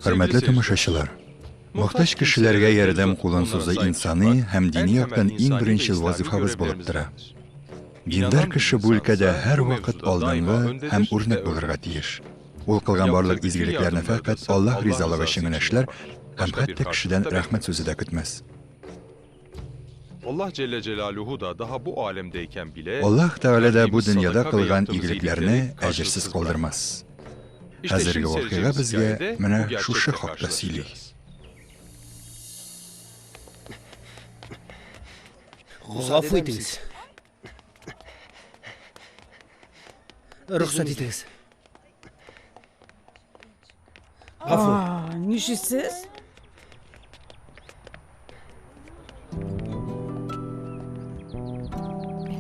Хөрмәтле тамашачылар, мохтаҗ кешеләргә ярдәм кулын сузу инсани һәм дини яктан иң беренчел вазыйфабыз булып тора. Диндар кеше бу өлкәдә һәрвакыт алдынгы һәм үрнәк булырга тиеш. Ул кылган барлык изгелекләрне фәкать Аллаһ ризалыгы өчен генә эшләр һәм хәтта кешедән рәхмәт сүзе дә көтмәс. Allah Celle Celaluhu da daha bu alemdeyken bile Аллаһ Тәгалә дә бу verdiğimiz дөньяда sadaka ve кылган yaptığımız игелекләрне iyilikleri әҗерсез karşılıksız калдырмас. bırakmaz. İşte Хәзерге şimdi вакыйга seyredeceğimiz безгә hikayede bu менә шушы gerçekle хакта сөйли. karşılaşacağız. Гафу итегез. Рөхсәт итегез. Гафу. А, нишлисез?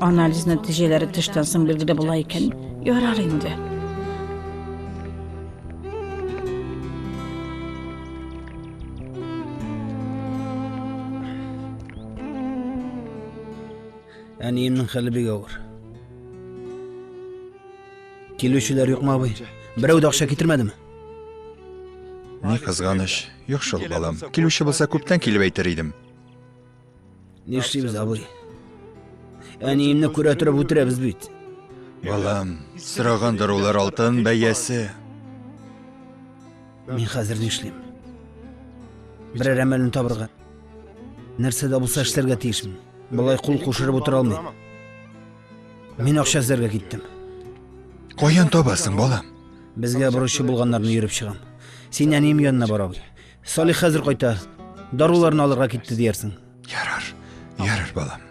Анализ нәтиҗәләре төштән соң билгеле була икән. Ярар инде. Әниемнең хәле бик авыр. Килүчеләр юкмы, абый? Берәү дә акча китермәдеме? Ни кызганыч, юк шул, балам. Килүче булса, күптән килеп әйтер идем. Нишлибез, абый? Әниемне күрә торып үтерәбез бит. Балам, сораган дарулар алтын бәясе. Мин хәзер нишлим? Берәр әмәлен табырга. Нәрсә дә булса эшләргә тиешмен. Болай кул кушырып утыра алмыйм. Мин акча эзләргә киттем. Каян табасың, балам? Безгә бурычы булганнарны йөреп чыгам. Син әнием янына бар, абый. Салих хәзер кайта. Даруларны алырга китте диярсең. Ярар, ярар, балам.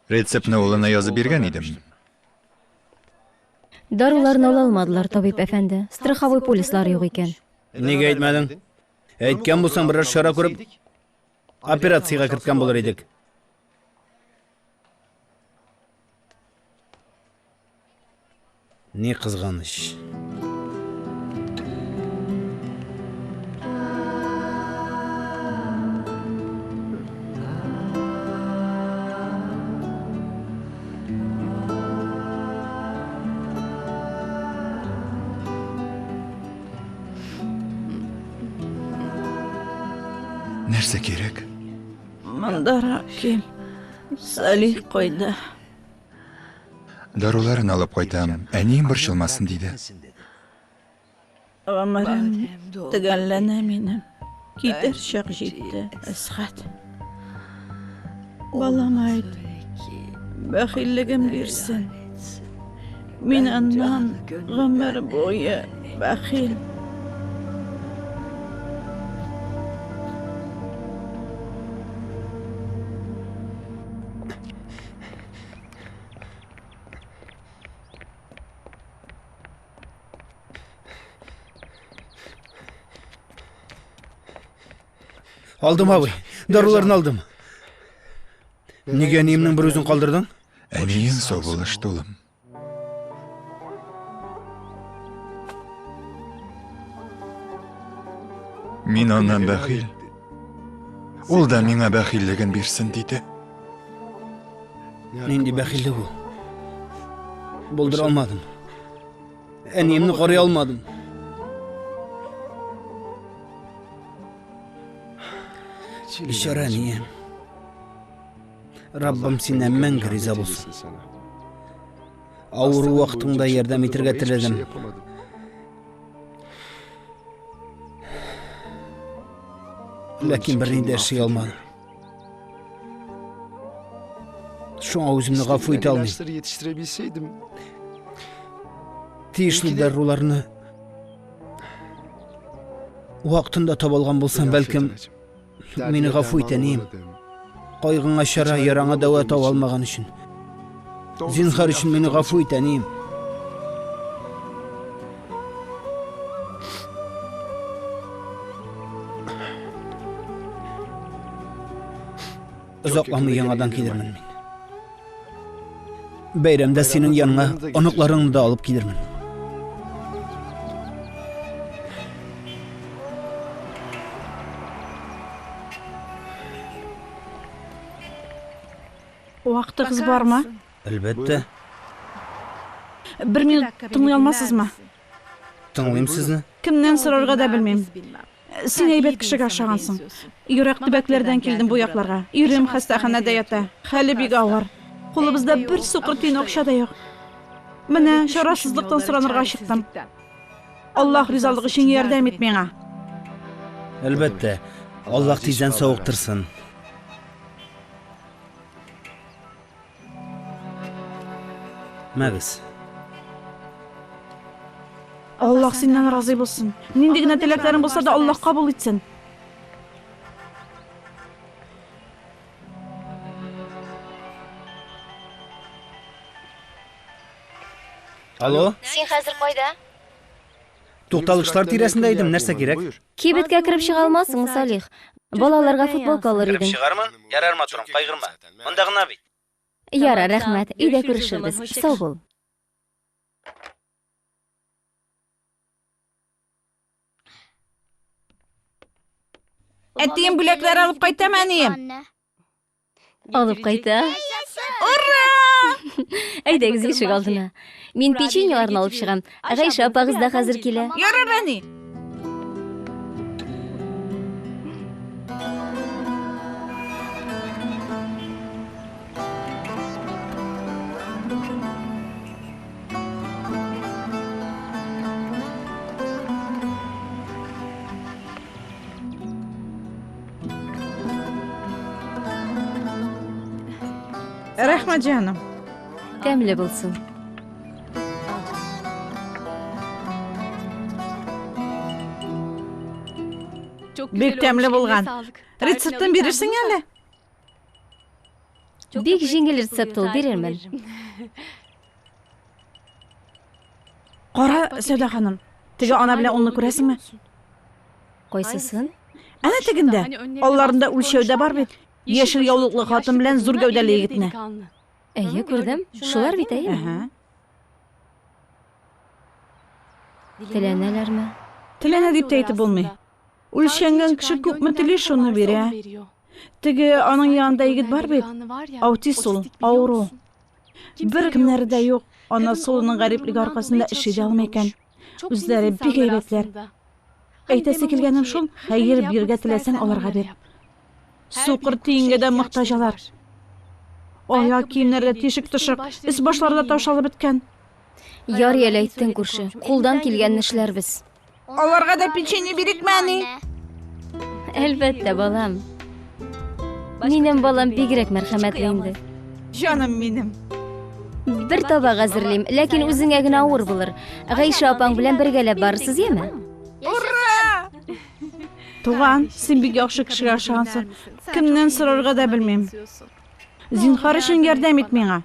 Рецептны улына язып биргән идем. Даруларны ала алмадылар, табиб әфәнде. Страховой полислары юк икән. Нигә әйтмәдең? Әйткән булсаң, берәр чара күреп, операциягә керткән булыр идек. Ни кызганыч. Нәрсә кирәк? Мондарак кил. Салих кайда? Даруларын алып кайтам, әнием борчылмасын, диде. Гомерем төгәлләнә минем. Китәр чак җитте, Әсхәт. Балам әйт, бәхиллегем бирсен. Мин аннан гомер буе бәхил. Алдым, абый. Даруларны алдым. Нигә әниемнең бер үзен калдырдың? Әниең сау булышты, улым. Мин аннан бәхил. Ул да миңа бәхиллеген бирсен, диде. Нинди бәхиллек ул? Булдыра алмадым. Әниемне карый алмадым. Бичара әнием. Раббым синнән мәңге риза булсын. Авыру вакытыңда ярдәм итәргә теләдем. Ләкин берни дә эшли алмадым. Шуңа үземне гафу итә алмыйм. İlaçları yetiştirebilseydim Тиешле даруларны вакытында таба алган булсам, бәлкем, мине гафу ит, әнием. Кайгыңа чара, яраңа дәва таба алмаган өчен. Зинһар өчен мине гафу ит, әнием. Озакламый яңадан килермен мин. Бәйрәмдә синең яныңа оныкларыңны да алып килермен. Вакытыгыз бармы? Әлбәттә. Бер минут тыңлый алмассызмы? Тыңлыйм сезне. Кемнән сорарга да белмим. Син әйбәт кешегә ошагансың. Ерак төбәкләрдән килдем бу якларга. Ирем хастаханәдә ята. Хәле бик авыр. Кулыбызда бер сукыр тиен акча да юк. Менә чарасызлыктан соранырга чыктым. Аллаһ ризалыгы өчен ярдәм ит миңа. Әлбәттә. Аллаһ тиздән савыктырсын. Мәгез. Аллаһ синнән разый булсын. Нинди генә теләкләрең булса да, Аллаһ кабул итсен. Алло? Син хәзер кайда? Тукталышлар тирәсендә идем, нәрсә кирәк? Кибеткә кереп чыга алмассыңмы, Салих? Балаларга футболка алыр идем. чыгармын. Ярар, матурым, кайгырма. Монда гына бит. Ярар, рәхмәт. Өйдә күрешербез. Сау бул. Әтием бүләкләр алып кайтам, әнием. Алып кайта. Ура! Әйдәгез ишек алдына. Мин печеньеларны алып чыгам. Гайшә апагыз да хәзер килә. Ярар, әни. Рәхмәт, җаным. Тәмле булсын. Бик тәмле булган. Рецептын бирерсең әле? Бик җиңел рецепт ул, бирермен. Кара, Сәүдә ханым, теге ана белән улны күрәсеңме? Кайсысын? Әнә тегендә. Алларында үлчәү дә бар бит. Яшел яулыклы хатын белән зур гәүдәле егетне. Әйе, күрдем. Шулар бит, әйеме? Әһә. Теләнәләрме? Теләнә дип тә әйтеп булмый. Үлчәнгән кеше күпме тели, шуны бирә. Теге аның янында егет бар бит. Аутист ул, авыру. Бер кемнәре дә юк. Анасы улының гариплеге аркасында эшли дә алмый икән. Үзләре бик әйбәтләр. Әйтәсе килгәнем шул, хәер бирергә теләсәң, аларга бир. Сукыр тиенгә дә мохтаҗ алар. Аяк киемнәре дә тишек-тошык, өс-башлары да таушалып беткән. Ярый әле әйттең, күрше. Кулдан килгәнне эшләрбез. Аларга да печенье бирикме, әни? Әлбәттә, балам. Минем балам бигрәк мәрхәмәтле инде. Җаным минем. Бер табак әзерлим, ләкин үзеңә генә авыр булыр. Гайшә апаң белән бергәләп барырсыз, яме? Ура! Туган, син бик яхшы кешегә ошагансың. Кемнән сорарга да белмим. Зинһар өчен ярдәм ит миңа.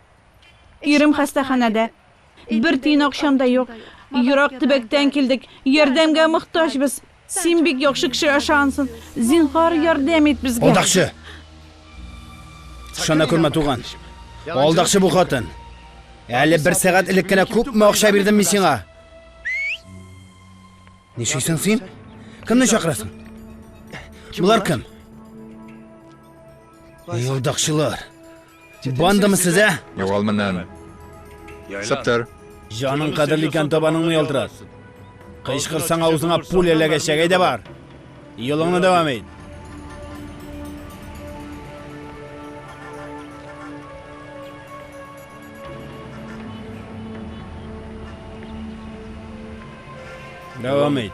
Ирем хастаханәдә. Бер тиен акчам да юк. Ерак төбәктән килдек. Ярдәмгә мохтаҗбыз. Син бик яхшы кешегә ошагансың. Зинһар, ярдәм ит безгә. Алдакчы! Ышана күрмә, туган. Алдакчы бу хатын. Әле бер сәгать элек кенә күпме акча бирдем мин сиңа? Нишлисең син? Кемне чакырасың? Болар кем? Алдакчылар. Бандамы сез, ә? Югал моннан. Сыптыр. Җаның кадерле икән, табаныңны ялтырат. Кычкырсаң авызыңа пуля эләгәчәк, әйдә бар. Юлыңны дәвам ит. Дәвам ит.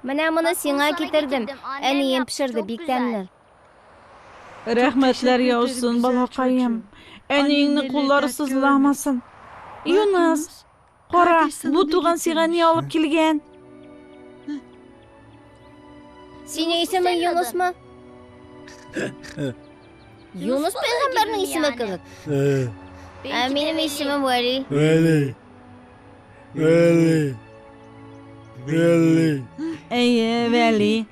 Менә моны сиңа китердем. Әнием пешерде, бик тәмле. Рәхмәтләр яусын, балакаем. Әниеңнең куллары сызламасын. Юныс, кара, бу туган сиңа ни алып килгән? Синең исемең Юнысмы? Юныс пәйгамбәрнең исеме кебек. Ә минем исемем Вәли. Вәли. Вәли. Вәли. Әйе, Вәли.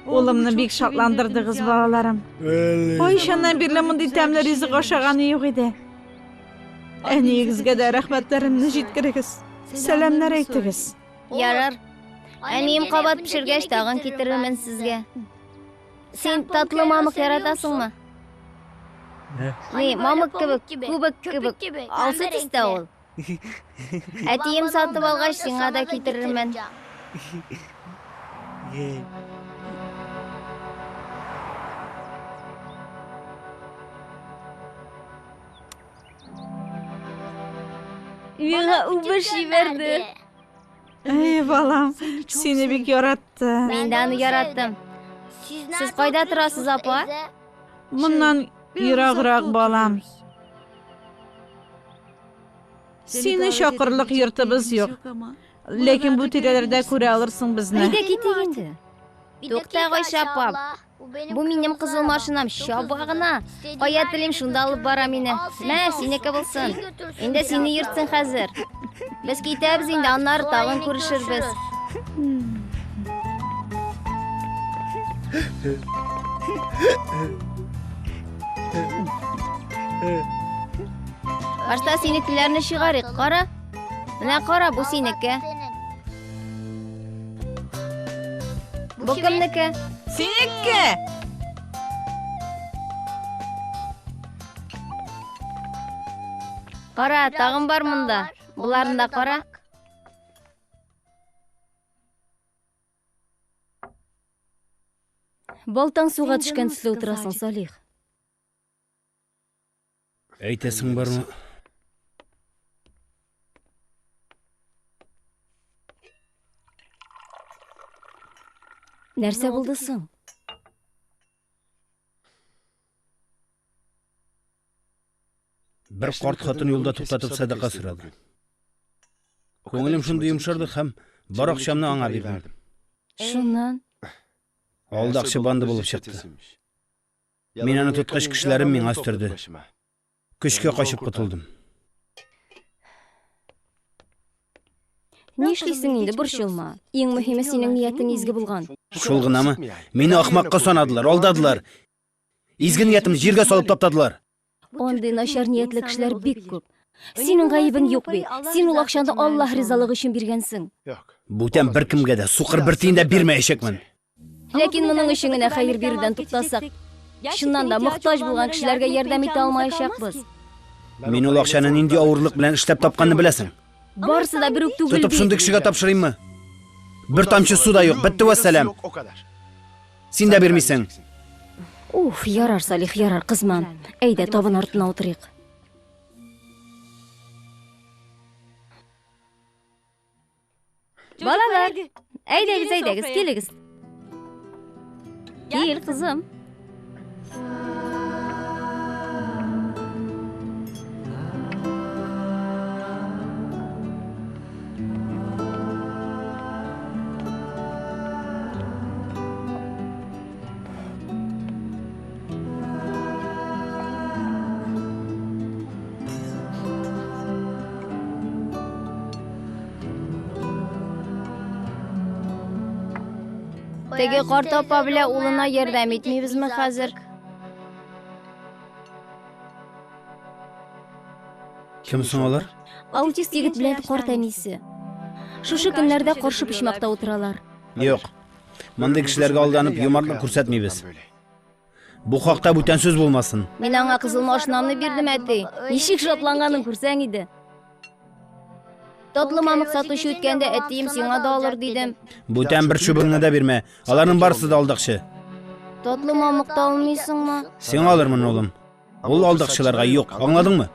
Улымны бик шатландырдыгыз, балаларым. Вәли. Кайчаннан бирле мондый тәмле ризык ашаганы юк иде. Әниегезгә дә рәхмәтләремне җиткерегез. Сәламнәр әйтегез. Ярар. Әнием кабат пешергәч, тагын китерермен сезгә. Син татлы мамык яратасыңмы? Ни, мамык кебек, күбек кебек, алсу төстә ул. Әтием сатып алгач, сиңа да китерермен. Миңа үбеш җибәрде. Эй, балам, сине бик яратты. Мин дә аны яраттым. Сез кайда торасыз, апа? Моннан ераграк, балам. Сине чакырлык йортыбыз юк. Ләкин бу тирәләрдә күрә алырсың безне. Әйдә китик инде. Тукта, Гайшә апа. Бу минем кызыл машинам, чаба гына. Кая телим, шунда алып бара мине. Мә, синеке булсын. Инде сине йөртсен хәзер. Без китәбез инде, аннары тагын күрешербез. Башта синекеләрне чыгарыйк, кара. Менә кара, бу синеке. Бу кемнеке? Синеке! Кара, тагын бар монда. Боларын да кара. Балтаң суга төшкән төсле утырасың, Салих. Әйтәсең бармы? Нәрсә булды соң? Бер карт хатын юлда туктатып сәдака сорады. Күңелем шундый йомшарды һәм бар акчамны аңа бирдем. Шуннан? Алдакчы банда булып чыкты. Мин аны тоткач, кешеләрем миңа өстерде. Көчкә качып котылдым. Нишлисең инде, борчылма. Иң мөһиме синең ниятең изге булган. Шул гынамы? Мине ахмакка санадылар, алдадылар. Изге ниятемне җиргә салып таптадылар. Андый начар ниятле кешеләр бик күп. Синең гаебең юк бит. Син ул акчаны Аллаһ ризалыгы өчен биргәнсең. Бүтән беркемгә дә сукыр бер тиен дә бирмәячәкмен. Ләкин моның өчен генә хәер бирүдән туктасак, чыннан да мохтаҗ булган кешеләргә ярдәм итә алмаячакбыз. Мин ул акчаны нинди авырлык белән эшләп тапканны беләсең. Барысы да бер үк түгел Тотып бит. шундый кешегә тапшырыйммы? Бер тамчы су да юк, бетте вәссәлам. Син дә бирмисең. Уф, ярар, Салих, ярар, кызма. Әйдә, табын артына утырыйк. Балалар, әйдәгез, әйдәгез, килегез. Кил, кызым. Теге карт апа белән улына ярдәм итмибезме хәзер? Кем соң алар? Аутист егет белән карт әнисе. Шушы көннәрдә каршы почмакта утыралар. Юк. Мондый кешеләргә алданып юмартлык күрсәтмибез. Бу хакта бүтән сүз булмасын. Мин аңа кызыл машинамны бирдем, әти. Ничек шатланганын күрсәң иде. Татлы мамык сатучы үткәндә әтием сиңа да алыр дидем. Бүтән бер чүбеңне дә бирмә. Аларның барысы да алдакчы. Татлы мамык та алмыйсыңмы? Сиңа алырмын, улым. Ул алдакчыларга юк, аңладыңмы?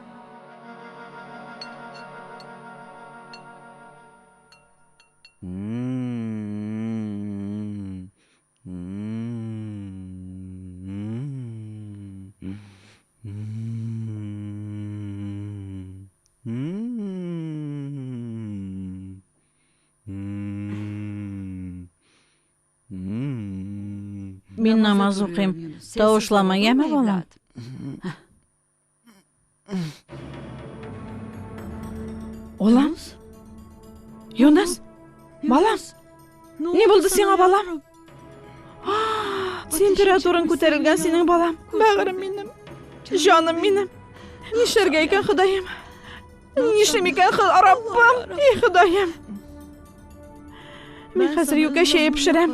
Мин намаз укыйм. Тавышлама, яме, балам? Улым? Юныс? Балам? Ни булды сиңа, балам? Температураң күтәрелгән синең, балам. Бәгырем минем. Җаным минем. Нишләргә икән, Ходаем? Нишлим икән, Раббым? И, Ходаем. Мин хәзер юкә чәе пешерәм.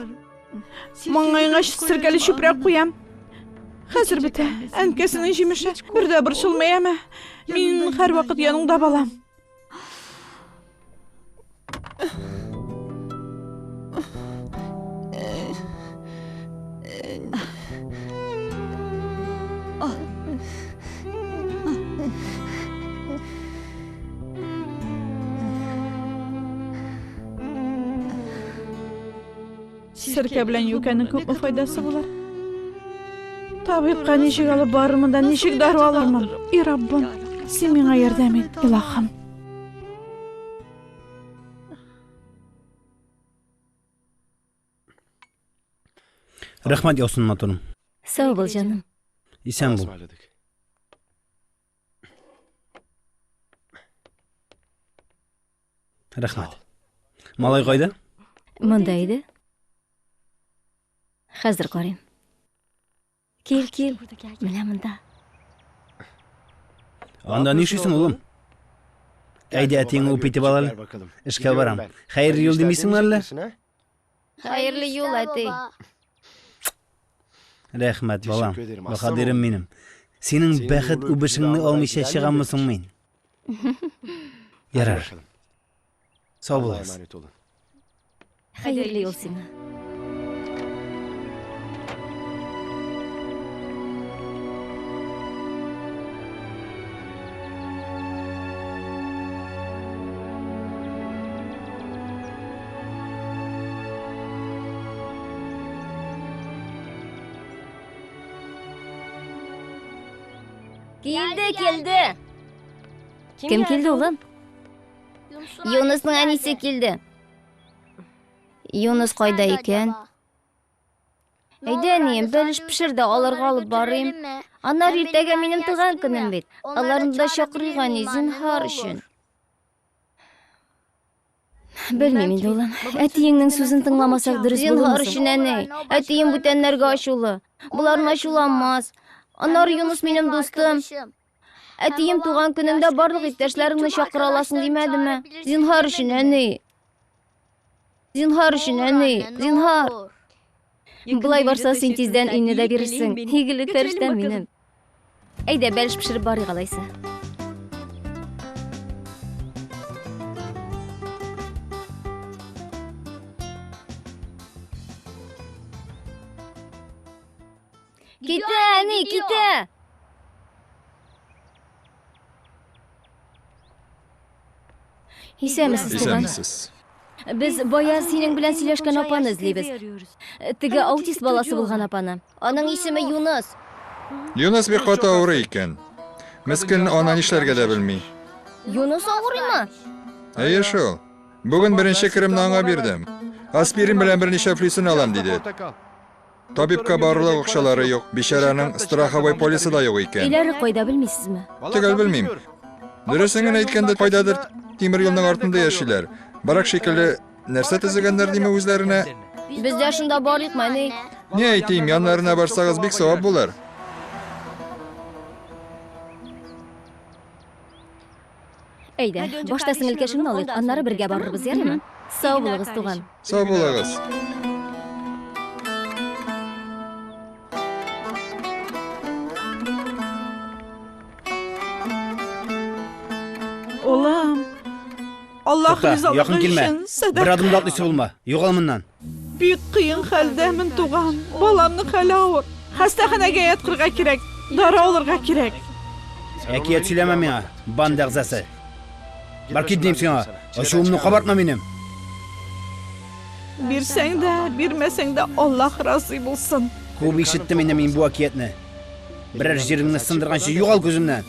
Маңгаеңа серкәле чүпрәк куям. Хәзер бетә. Әнкәсенең җимеше. Бер дә борчылма, яме. Мин һәрвакыт яныңда, балам. Серкә белән юкәнең күпме файдасы булыр? Табибка ничек алып барырмын да, ничек дару алырмын? И Раббым, син миңа ярдәм ит, илаһым. Рәхмәт яусын, матурым. Сау бул, җаным. Исән бул. Рәхмәт. Малай кайда? Монда иде. Хәзер карыйм. Кил, кил. Менә монда. Анда ни эшлисең, улым? Әйдә, әтиеңне үп итеп ал әле. Эшкә барам. Хәерле юл димисеңме әллә? Хәерле юл, әти. Рәхмәт, балам. Баһадирым минем. Синең бәхет үбешеңне алмыйча чыгаммы соң мин? Ярар. Сау булыгыз. Хәерле юл сиңа. Килде, килде. Кем килде, улым? Юнысның әнисе килде. Юныс кайда икән? Әйдә, әнием, бәлеш пешер дә аларга алып барыйм. Аннары иртәгә минем туган көнем бит. Аларны да чакырыйк, әни, зинһар өчен. Белмим инде, улым. Әтиеңнең сүзен тыңламасак дөрес булырмы? Зинһар өчен, әни. Әтием бүтәннәргә ачулы. Боларны ачуланмас. Аннары Юныс минем дустым. Әтием туган көнеңдә барлык иптәшләреңне чакыра аласың димәдеме? Зинһар өчен, әни. Зинһар өчен, әни. Зинһар. Болай барса, син тиздән өйне дә бирерсең. Игелек фәрештәм минем. Әйдә, бәлеш пешереп барыйк алайса. Китә, әни, китә! Исәнмесез, туган. Исәнмесез. Без бая синең белән сөйләшкән апаны эзлибез. Теге аутист баласы булган апаны. Аның исеме Юныс. Юныс бик каты авырый икән. Мескен ана нишләргә дә белми. Юныс авырыймы? Әйе шул. Бүген беренче керемне аңа бирдем. Аспирин белән берничә флюсен алам, диде. Табибка барырлык акчалары юк, бичараның страховой полисы да юк икән. Өйләре кайда белмисезме? Төгәл белмим. Дөресен генә әйткәндә, кайдадыр тимер юлның артында яшиләр. Барак шикелле нәрсә төзегәннәр диме үзләренә? Без дә шунда барыйкмы, әни? Ни әйтим, яннарына барсагыз бик савап булыр. Әйдә, башта сеңелкәшеңне алыйк, аннары бергә барырбыз, ярыймы? Сау булыгыз, туган. Сау булыгыз. Улым, Аллаһ Тукта, ризалыгы якын килмә. өчен Бер сәдака. адым да атлыйсы булма. Югал моннан. Бик кыен хәлдәмен, туган. Баламның хәле авыр. Хастаханәгә яткырырга кирәк. Дары алырга кирәк. Әкият сөйләмә миңа, банда әгъзасы. Бар кит дим сиңа. Ачуымны кабартма минем. Бирсәң дә, бирмәсәң дә Аллаһ разый булсын. Күп ишеттем инде мин бу әкиятне. Берәр җиреңне сындырганчы югал күземнән.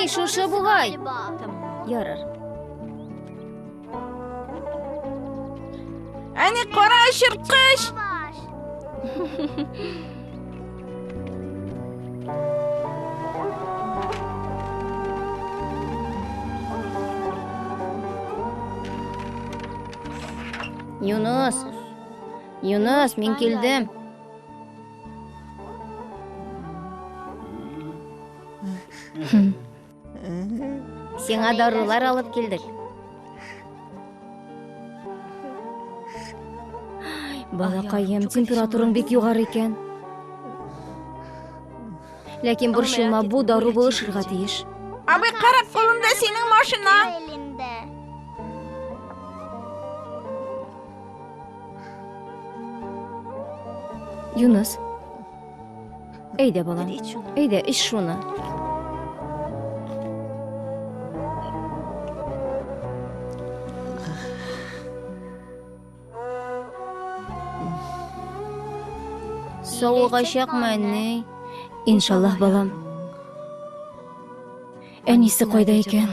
Әни, шушы бугай. Ярар. Әни, кара, чырткыч! Юныс. Юныс, мин килдем. Сиңа дарулар алып килдек. Балакаем, температураң бик югары икән. Ләкин борчылма, бу дару булышырга тиеш. Абый, кара, кулымда синең машина. Юныс. Әйдә, балам. Әйдә, эч шуны. Савыгачакмы, әни? Иншаллаһ, балам. Әнисе кайда икән?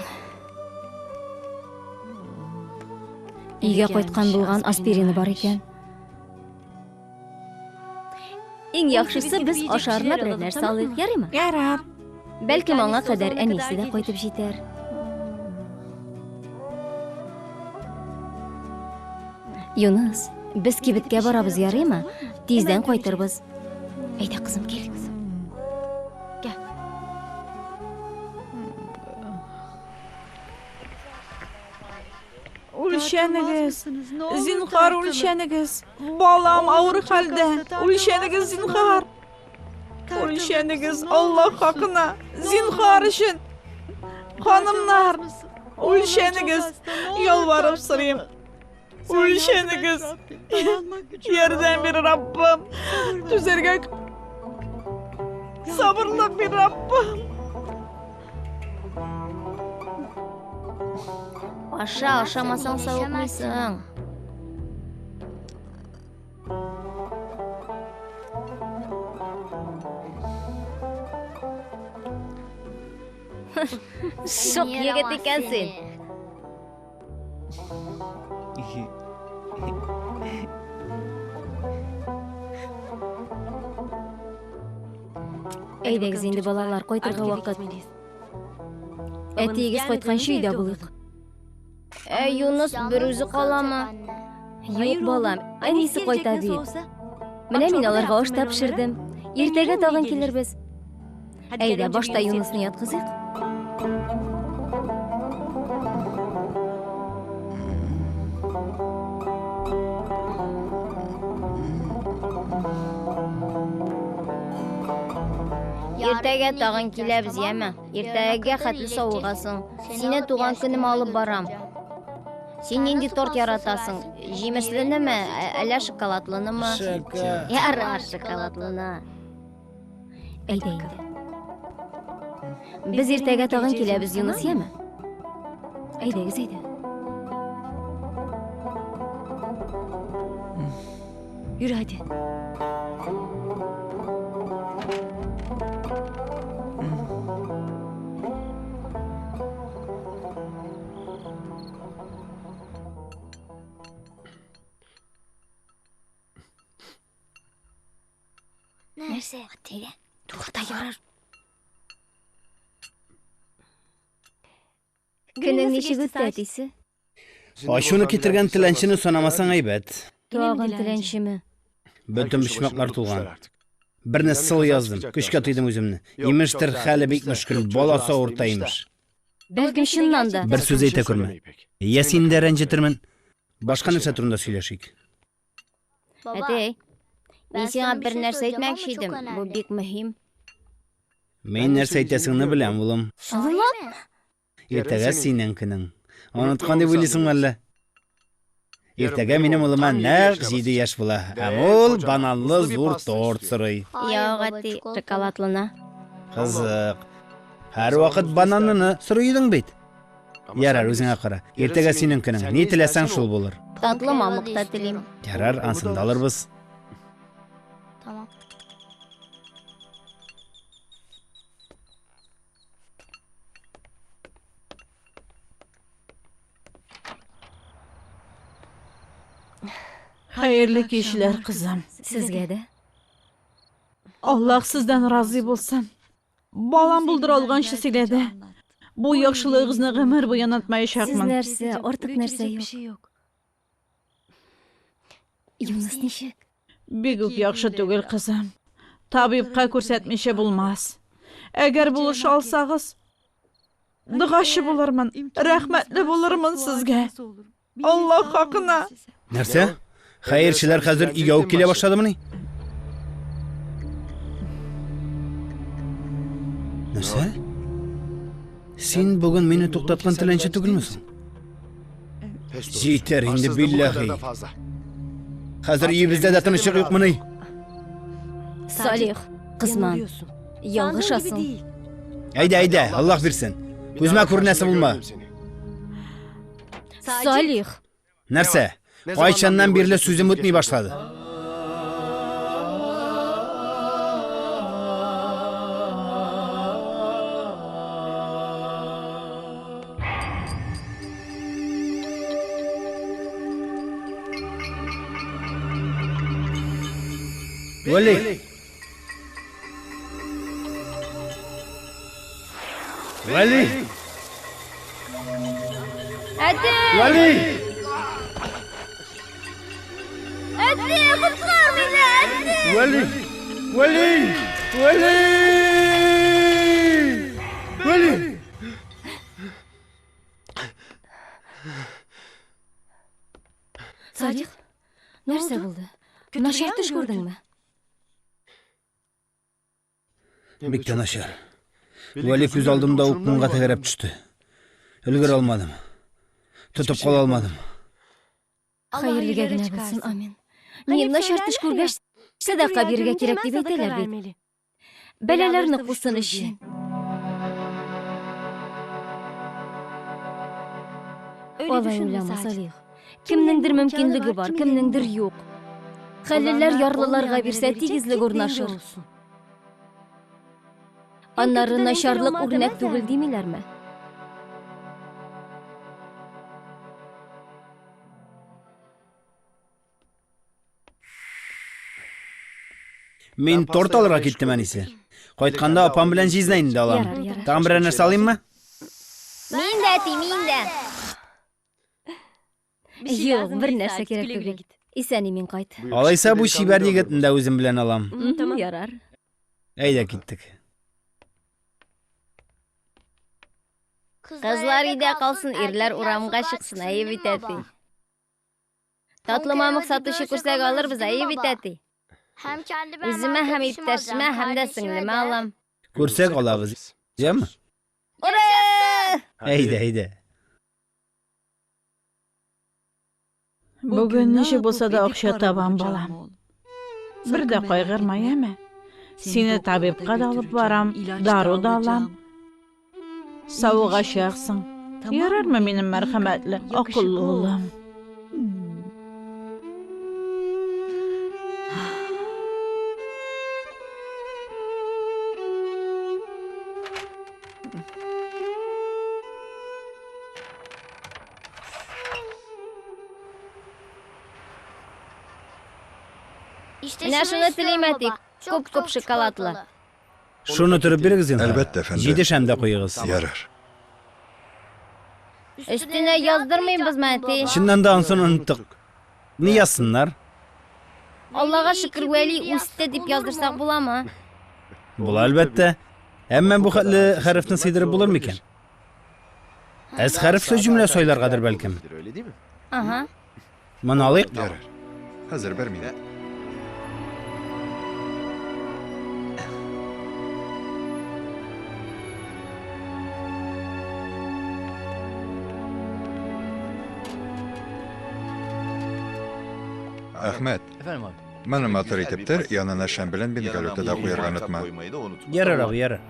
Өйгә кайткан булган, аспирины бар икән. Иң яхшысы без ашарына берәр нәрсә алыйк, ярыймы? Ярар. Бәлкем аңа кадәр әнисе дә кайтып җитәр. Юныс, без кибеткә барабыз, ярыймы? Тиздән кайтырбыз. Әйдә, кызым, кил. Үлчәнегез. Зинхар, үлчәнегез. Балам авыр хәлдә. Үлчәнегез, зинхар. Үлчәнегез, Аллаһ хакына. Зинхар өчен. Ханымнар, үлчәнегез. Ялварып сорыйм. Үлчәнегез. Ярдәм бир, Раббым. Түзәргә сабырлык бир, Раббым. Аша, ашамасаң савыкмыйсың. Шок егет икән син. Әйдәгез инде, балалар, кайтырга вакыт. Әтиегез кайтканчы өйдә булыйк. Ә Юныс бер үзе каламы? Юк, балам, әнисе кайта бит. Менә мин аларга аш та пешердем. Иртәгә тагын килербез. Әйдә, башта Юнысны яткызыйк. Иртәгә тагын киләбез, яме? Иртәгәгә хәтле савыгасың. Сине туган көнемә алып барам. Син нинди торт яратасың? Җимешленеме, әллә шоколадлынымы? Ярар, шоколадлыны. Әйдә инде. Без иртәгә тагын киләбез, Юныс, яме? Әйдәгез, әйдә. Yürü hadi. Нәрсә? Әйдә. Тукта, ярар. Көнең ничек үтте, әтисе? Ачуны китергән теләнчене санамасаң әйбәт. Тагын теләнчеме? Бөтен почмаклар тулган. Берне сыл яздым, көчкә тыйдым үземне. Имештер, хәле бик мөшкел, баласы авырта имеш. Бәлкем чыннан да. Бер сүз әйтә күрмә. Я сине дә рәнҗетермен. Башка нәрсә турында сөйләшик. Әтәй, мин сиңа бер нәрсә әйтмәкче идем. Бу бик мөһим. Мин нәрсә әйтәсеңне беләм, улым. Чынлапмы? Иртәгә синең көнең. Оныткан дип уйлыйсыңмы әллә? Иртәгә минем улыма нәкъ 7 яшь була. Һәм ул бананлы зур торт сорый. Юк, әти, шоколадлыны. Кызык. Һәрвакыт бананлыны сорый идең бит. Ярар, үзеңә кара. Иртәгә синең көнең. Ни теләсәң, шул булыр. Татлы мамык та телим. Ярар, ансын да алырбыз. Tamam. Хәерле кичләр, кызым. Сезгә дә. Аллаһ сездән разый булсын. Балам булдыра алганча сөйләде. Бу яхшылыгыгызны гомер буе Сез онытмаячакмын. нәрсә, артык нәрсә юк. Юныс ничек? Бик үк яхшы түгел, кызым. Табибка күрсәтмичә булмас. Әгәр булыша алсагыз, догачы булырмын, рәхмәтле булырмын сезгә. Аллаһ хакына. Нәрсә? Хәерчеләр хәзер өйгә үк килә башладымыни? Нәрсә? Син бүген мине туктаткан теләнче түгелме соң? Җитәр инде, билләһи. Хәзер өебездә дә тынычлык юкмыни? Салих, кызма. Ялгышасың. Әйдә, әйдә, Аллаһ бирсен. Күзмә күренәсе булма. Салих, Нәрсә? Кайчаннан бирле сүзем үтми башлады? Вәли! Вәли! Әти! Вәли! Әти, коткар мине, әти! Вәли! Вәли! Вәли! Вәли! Салих, нәрсә булды? Начар төш күрдеңме? Бик тә начар. Вәли күз алдымда упкынга тәгәрәп төште. Өлгерә алмадым. Тотып кала алмадым. Хәерлегә генә булсын, амин. Ни, начар төш күргәч, сәдака бирергә кирәк дип әйтәләр бит. Бәлаләрне кусын өчен. Алай уйлама, Салих. Кемнеңдер мөмкинлеге бар, кемнеңдер юк. Хәллеләр ярлыларга бирсә, тигезлек урнашыр. Аннары начарлык үрнәк түгел димиләрме? Мин торт алырга киттем, әнисе. Кайтканда апам белән җизнәйне дә алам. Ярар, ярар. Тагын берәр нәрсә алыйммы? Мин дә, әти, мин дә. Юк, бер нәрсә кирәк түгел. Исән-имин кайт. Алайса бу чибәр егетне дә үзем белән алам. Ярар. Әйдә киттек. Кызлар өйдә калсын, ирләр урамга чыксын, әйе бит, әти. Татлы мамык сатучы күрсәк алырбыз, әйе бит, әти. Үземә һәм иптәшемә, һәм дә сеңлемә алам. Күрсәк алабыз. Яме? Ура! Әйдә, әйдә. Бүген ничек булса да акча табам, балам. Бер дә кайгырма, яме? Сине табибка да алып барам, дару да алам. Савыгачаксың. Ярармы минем мәрхәмәтле, акыллы улым? Менә шуны телим, әти. Күп-күп шоколадлы. Шуны төреп бирегез инде. Әлбәттә, әфәнде. Җиде шәм дә куегыз. Ярар. Өстенә яздырмыйбызмы, әти? Чыннан да ансын оныттык. Ни язсыннар? Аллага шөкер, Вәли үсте дип яздырсак буламы? Була әлбәттә. Әмма бу хәтле хәрефне сыйдырып булыр микән? Әз хәрефле җөмлә сайларгадыр бәлкем. Ага. Моны алыйк. Ярар. Хәзер бер минут. Әхмәт, моны матур итеп төр, янына шәм белән бенгаль уты да куярга онытма. Ярар, абый, ярар.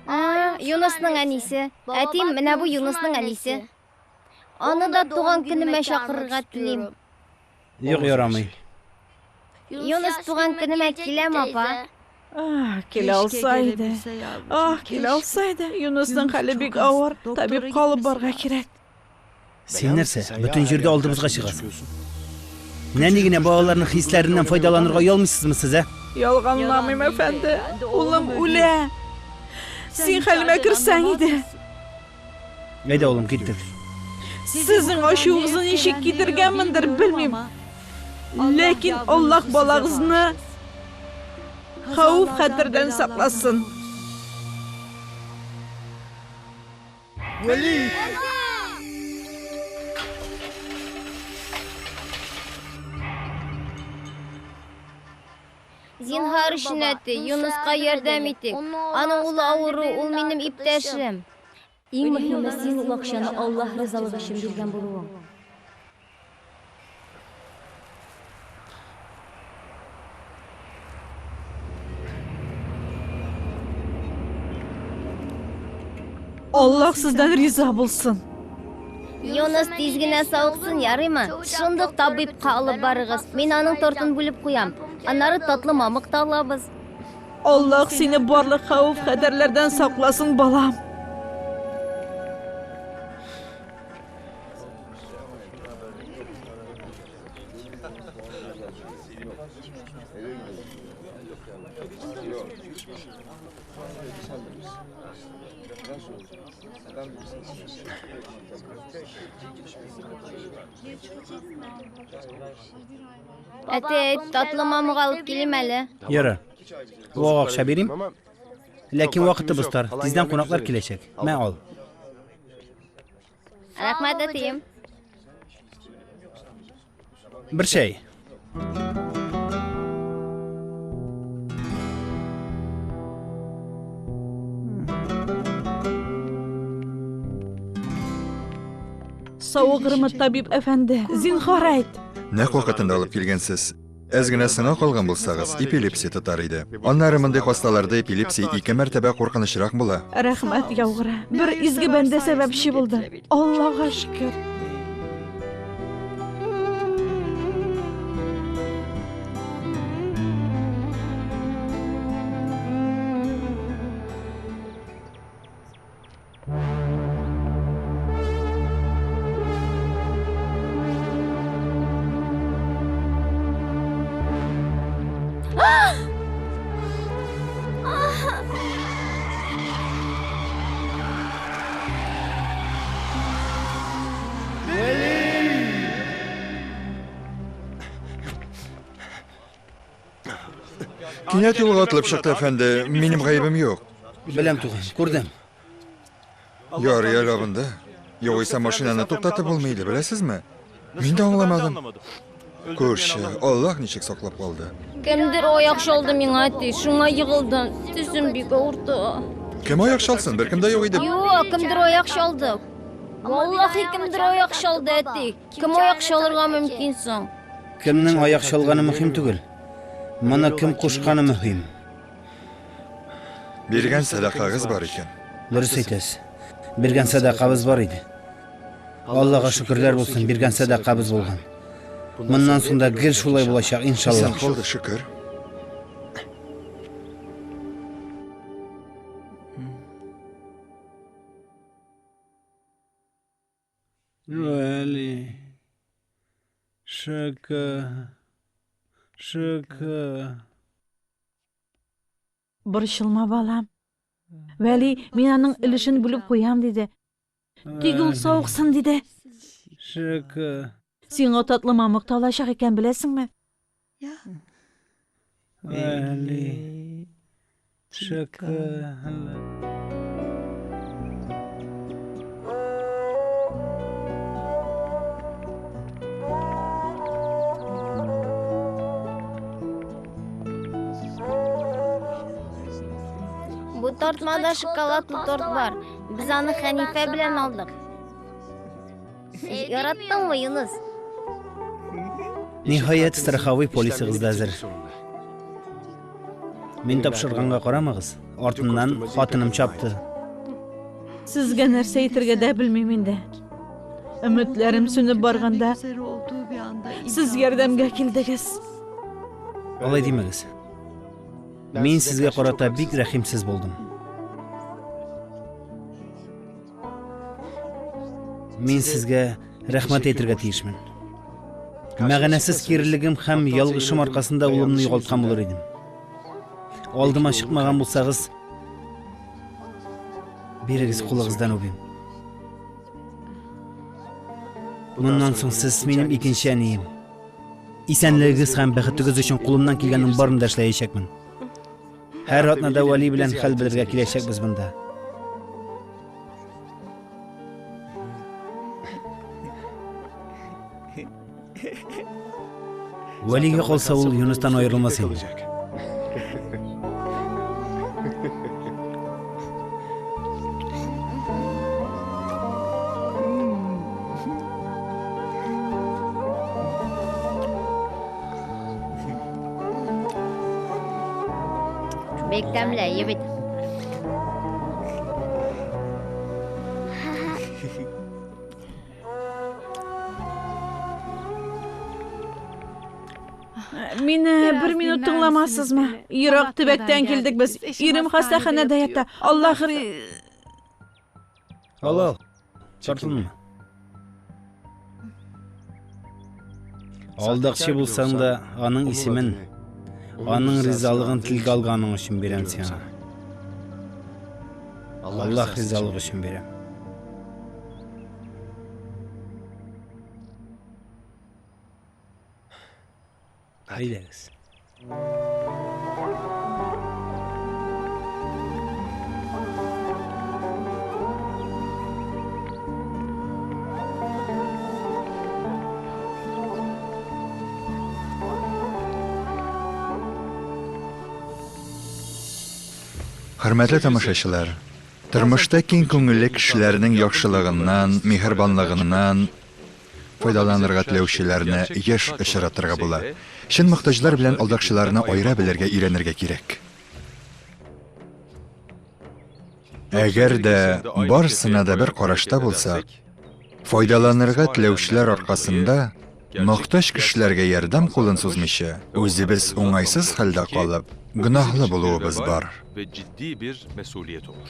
А, Юнысның әнисе. Әтием, менә бу Юнысның әнисе. Аны да туган көнемә чакырырга телим. Юк, ярамый. Юныс туган көнемә киләме, апа? Ах, килә алса иде. Ах, килә алса иде. Юнысның хәле бик авыр. Табибка алып барырга кирәк. Син нәрсә, бөтен җирдә алдыбызга чыгасың? Нәни генә балаларның хисләреннән файдаланырга оялмыйсызмы сез, ә? Ялганламыйм, әфәнде. Улым үлә. Син хәлемә керсәң иде. Әйдә, улым, киттек. Сезнең ачуыгызны ничек китергәнмендер, белмим. Ләкин Аллаһ балагызны хәвеф-хәтердән сакласын. Вәли! Зинһар өчен, әти, Юныска ярдәм итик. Аның улы авыру, ул минем иптәшем. Иң мөһиме, син ул акчаны Аллаһ ризалыгы өчен биргән булуың. Аллаһ сездән риза булсын. Юныс тиз генә савыксын, ярыймы? Шундук табибка алып барыгыз. Мин аның тортын бүлеп куям. Аннары татлы мамык та алабыз. Аллаһ сине барлык хәвеф-хәтәрләрдән сакласын, балам. Әти, татлы мамык алып килим әле. Ярар. Вак акча бирим. Ләкин вакытыбыз тар. Тиздән кунаклар киләчәк. Мә ал. Рәхмәт, әтием. Бер чәй. Савыгырмы, табиб әфәнде? Зинһар әйт. Нәкъ вакытында алып килгәнсез. Әз генә соңа калган булсагыз, эпилепсия тотар иде. Аннары мондый хасталарда эпилепсия ике мәртәбә куркынычрак була. Рәхмәт яугыры. Бер изге бәндә сәбәпче булды. Аллага шөкер. Кинәт юлга атылып чыкты, әфәнде. Минем гаебем юк. Беләм, туган, күрдем. Ярый әле абынды. Югыйсә машинаны туктатып булмый иде, беләсезме? Мин дә аңламадым. Күрше, Аллаһ ничек саклап калды. Кемдер аяк чалды миңа, әти, шуңа егылдым. Тезем бик авырта. Кем аяк чалсын? Беркем дә юк иде. Юк, кемдер аяк чалды. Валлахи, кемдер аяк чалды, әти. Кем аяк чалырга мөмкин соң? Кемнең аяк чалганы мөһим түгел. Моны кем кушканы мөһим. Биргән сәдакагыз бар икән. Дөрес әйтәсез. Биргән сәдакабыз бар иде. Аллага шөкерләр булсын, биргән сәдакабыз булган. Моннан соң да гел шулай булачак, иншалла. Исән калды, шөкер. Вәли. Шөкер. Шөкер. Борчылма, балам. Вәли, мин аның өлешен бүлеп куям, диде. Тик ул савыксын, диде. Шөкер. Сиңа татлы мамык та алачак икән, беләсеңме? Вәли. Шөкер. Бу тартмада шоколадлы торт бар. Без аны Хәнифә белән алдык. Яраттыңмы, Юныс? Ниһаять, страховой полисыгыз да әзер. Мин тапшырганга карамагыз, артыннан хатыным чапты. Сезгә нәрсә әйтергә дә белмим инде. Өметләрем сүнеп барганда, сез ярдәмгә килдегез. Алай димәгез. Мин сезгә карата бик рәхимсез булдым. Мин сезгә рәхмәт әйтергә тиешмен. Мәгънәсез кирелегем һәм ялгышым аркасында улымны югалткан булыр идем. Алдыма чыкмаган булсагыз, бирегез кулыгыздан үбим. Моннан соң сез минем икенче әнием. Исәнлегегез һәм бәхетегез өчен кулымнан килгәннең барын да эшләячәкмен. Һәр атнада Вәли белән хәл белергә киләчәкбез монда. Вәлигә калса ул Юныстан аерылмас инде. Бик тәмле, әйе бит. Мине бер минут тыңламассызмы? Ерак төбәктән килдек без. Ирем хастаханәдә ята. Аллаһ Ал, ал. Тартынма. Алдакчы булсаң да, аның исемен, аның ризалыгын телгә алганың өчен бирәм сиңа. Аллаһ ризалыгы өчен бирәм. Әйдәгез. Хөрмәтле тамашачылар, тормышта киң күңелле кешеләрнең яхшылыгыннан, миһербанлыгыннан файдаланырга теләүчеләрне еш очратырга була. Чын мохтаҗлар белән алдакчыларны аера белергә өйрәнергә кирәк. Әгәр дә барысына да бер карашта булсак, файдаланырга теләүчеләр аркасында мохтаҗ кешеләргә ярдәм кулын сузмыйча, үзебез уңайсыз хәлдә калып, гөнаһлы булуыбыз бар. Ve ciddi bir mesuliyet olur.